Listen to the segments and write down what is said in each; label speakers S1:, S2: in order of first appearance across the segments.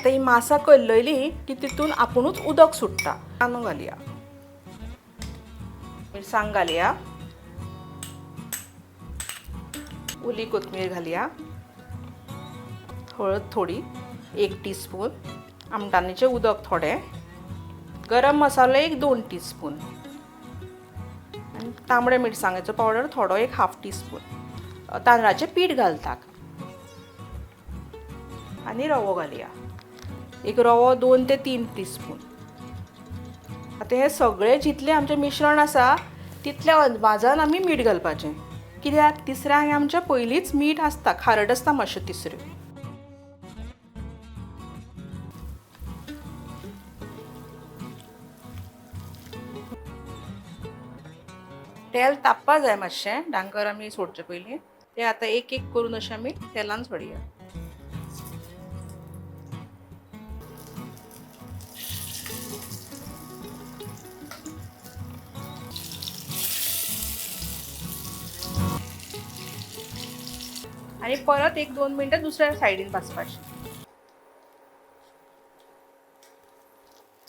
S1: आतां ही मासां कल्लयली की तितून आपुणूच उदक सुट्टा. कांदो घालया, मिरसांग घालया, ओली कोथमीर घालया, हळद थोडी 1 टीस्पून, आमटाणीचें उदक थोडें, गरम मसालो एक 2 टीस्पून आनी तांबडे मिरसांगेचो पावडर थोडो एक 1/2 टीस्पून. तांदळाचें पीठ घालतात आनी रवो घालया, एक रवो 2 ते 3 टीस्पून. आतां हें सगळें जितलें आमचें मिश्रण आसा तितल्या अदमाजान आमी मीठ घालपाचें, कित्याक तिसऱ्यांक आमच्या पयलींच मीठ आसता, खारट आसता मातशें तिसऱ्यो. तेल तापपा जाय मातशें, डांगर आमी सोडचे पयलीं ते आतां एक एक करून अशें आमी तेलान सोडया. आनी परत 1-2 मिनटां दुसऱ्या सायडीन भाजपाचें.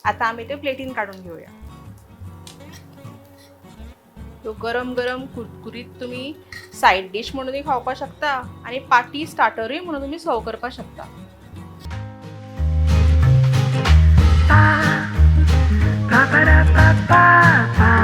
S1: आतां आमी ते प्लेटीन काडून घेवया. ह्यो गरम गरम कुरकुरीत तुमी सायड डीश म्हणूनय खावपाक शकता आनी पार्टी स्टार्टरूय म्हणून तुमी सर्व करपाक शकता.
S2: Pa pa pa pa pa.